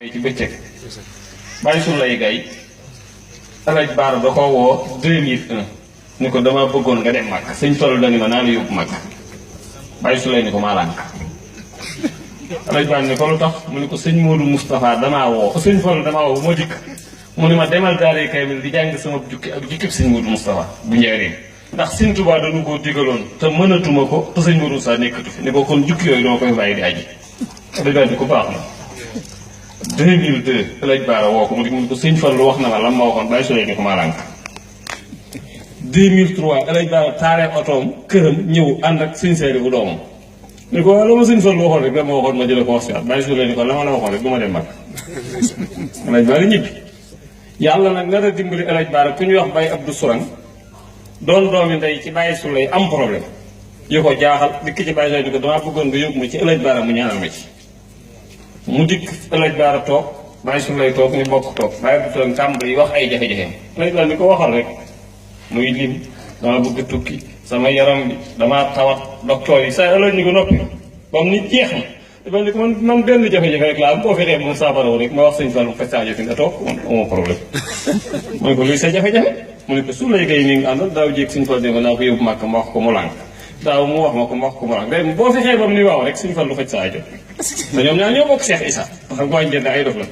ci bëccëg bàyyi su lay gay alaj baara da ko woo 2001 ni ko dama bëggoon nga dem màkk sëñ Fallu dani ma naa la yóbbu màkk bàyyi su lay ni ko maa lànk alaj baara ni ko lu tax mu ni ko sëñ Modou Moustapha damaa woo sëñ Fallu damaa woo moo dikk mu ni ma demal daara kaamil di jàng sama jukki ak jukkib sëñ Modou Moustapha bu njëriñ ndax sëñ Tuubaa dañu koo digaloon te mënatuma ko te sëñ Modou Moustapha nekkatu fi ni ko kon jukki yooyu dama koy bàyyi di aji alaj baara ni ko baax na 2002 alaj baara woo ko mu di ko sëñ Fallu wax na ma lan ma waxoon bàyyi su lay ni ko maa lànk 2003 alaj baara taaree otoom këram ñëw ànd ak sëñ seeri bu doomam ni ko la ma sëñ Fallu waxoon rek dama waxoon ma jële ko wax si at bàyyi su lay ni ko la ma la waxoon rek du ma dem mag alaj baara ñibbi yàlla nag nar a dimbali alaj baara ku ñuy wax Baye Abdou Sourang doon doomi ndey ci bàyyi su lay am problème yu ko jaaxal dikk ci bàyyi su lay ni ko damaa bëggoon nga yóbbu ma ci alaj baara mu ñaanal ma ci mu dikk alaj baara toog bàyyi su lay toog ñu bokk toog bàyyi bu toog tàmbali wax ay jafe-jafeem alaj baara ni ko waxal rek muy lim dama bëgg tukki sama yaram bi damaa tawat docteur yi sa alaj ni ko noppi ba mu ni jeex na dafa ni ko man benn jafe-jafe rek laa boo fexee moom saafaraw rek ma wax sëñ Fallu faj saa jafe nga toog man amoo problème mu ne ko luy sa jafe-jafe mu ne ko su lay gay ni nga àndal daaw jéeg sëñ Fallu ko naa ko yóbbu màkk ma wax ko mu lànk daaw mu wax ma ko ma wax ko mu lànk day boo fexee ba mu ni waaw rek sëñ Fallu faj saa jo te ñoom ñaar ñoo bokk Cheikh Issa parce que waañ jënd ay dof la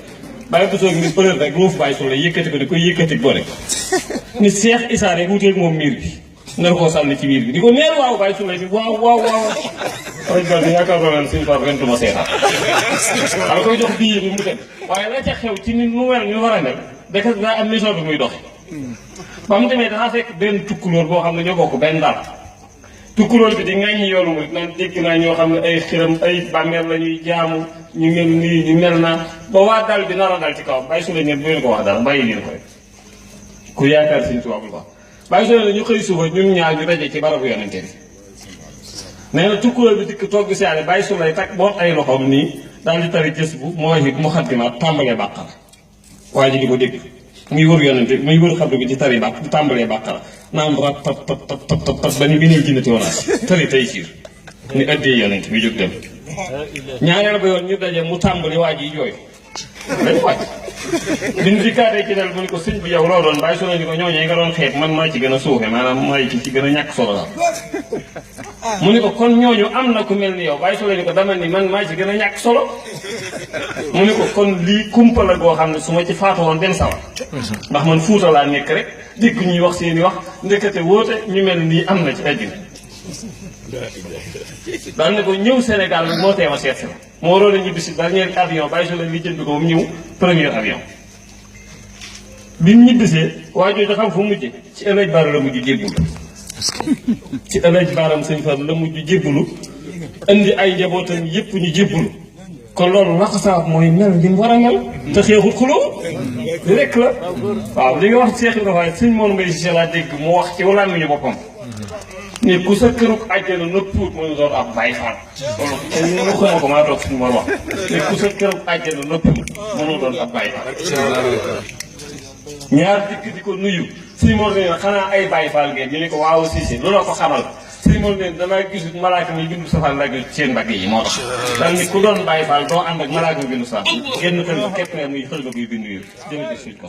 bàyyi bu soog ni pëleur rek ruuf bàyyi su la yëkkati ko di koy yëkkati boole ni Cheikh Issa rek wuteeg moom miir bi nar koo sànni ci miir bi di ko neel waaw bàyyi su la ni waaw alaj baara di yaakaar naa ne sëñ Fallu ren duma seetaan ala koy jox bii bi mu dem waaye la ca xew ci ni mu wel ñu war a mel dëkk daa am mission bi muy dox ba mu demee danaa fekk benn tukkulóor boo xam ne ñoo bokk benn dal tukkulóor bi di ŋàññi yoonu mu naan dégg naa ñoo xam ne ay xiram ay bàmmeel la ñuy jaamu ñu mel nii ñu mel naa ba waa dal bi nar a dal ci kaw bàyyi su la ngeen bu leen ko wax dara bàyyi leen ko rek ku yaakaar sëñ Tuubaa bul ko bàyyi su la ñu xëy suba ñun ñaar ñu daje ci barabu yonente bi nee na tukkulóor bi dikk toog si yàlla bàyyi su lay takk boot ay loxoom nii daal di tari jës bu moo it mu xaddimaat tàmbalee bàqara waa ji di ko dégg muy wër yonente muy wër xabdu bi di tari bàq di tàmbalee bàqara naan rat pat ba ni bi nel jinnati wonaas tari tey siir ni addee yonente bi jóg dem ñaareel ba yoon ñu daje mu tàmbali waa ji jooy dañ wàcc biñ dikkaatee ci dal mu ni ko sëñ bi yow loo doon bàyyi su la ni ko ñooñee nga doon xeet man maa ci gën a suufe maanaam maa ci gën a ñàkk solo la mu ni ko kon ñooñu am na ku mel ni yow bàyyi su la ni ko dama ni man maa ci gën a ñàkk solo mu ni ko kon lii kumpa la goo xam ne su ma ci faatu woon dem sawar ndax man fuuta laa nekk rek dégg ñuy wax seeni wax ndekete wóote ñu mel nii am na ci àddina daal ne ko ñëw Sénégal bi moo teema seet si la moo waroon a ñibbi si dernier avion bàyyi su la li jënd ko ba mu ñëw premier avion bi mu ñibbisee waa jooju xam fu mujje ci alaj baara la mujj jébbulu ci alaj baaram sëñ Fallu la mujj jébbulu indi ay njabootam yépp ñu jébbulu kon loolu laxasaab mooy mel li mu war a mel te xeexut xuloo li rekk la waaw li nga wax Cheikh Ibrahima waaye sëñ Mor Mbaye Cissé laa dégg mu wax ci làmmiñu boppam ni ku sa këruk àjjana nëppuut mooy doon ab Baay Faal loolu xuma ko maa toog suñu Mor wax ni ku sa këruk àjjana nëppuut mënoo doon ab Baay Faal ñaar dikk di ko nuyu sëñ Mor ne xanaa ay Baay Faal ngeen ñu ne ko waaw Cissé looloo ko xamal sëñ Mor ne damaa gisut malaaka mi bindu safaan laa gis seen mbagg yi moo tax daal ni ku doon Baay Faal doo ànd ak malaaka mi bindu safaan génn kër nga képp ne muy xël ba guy bindu yu jërëjëf suñ ko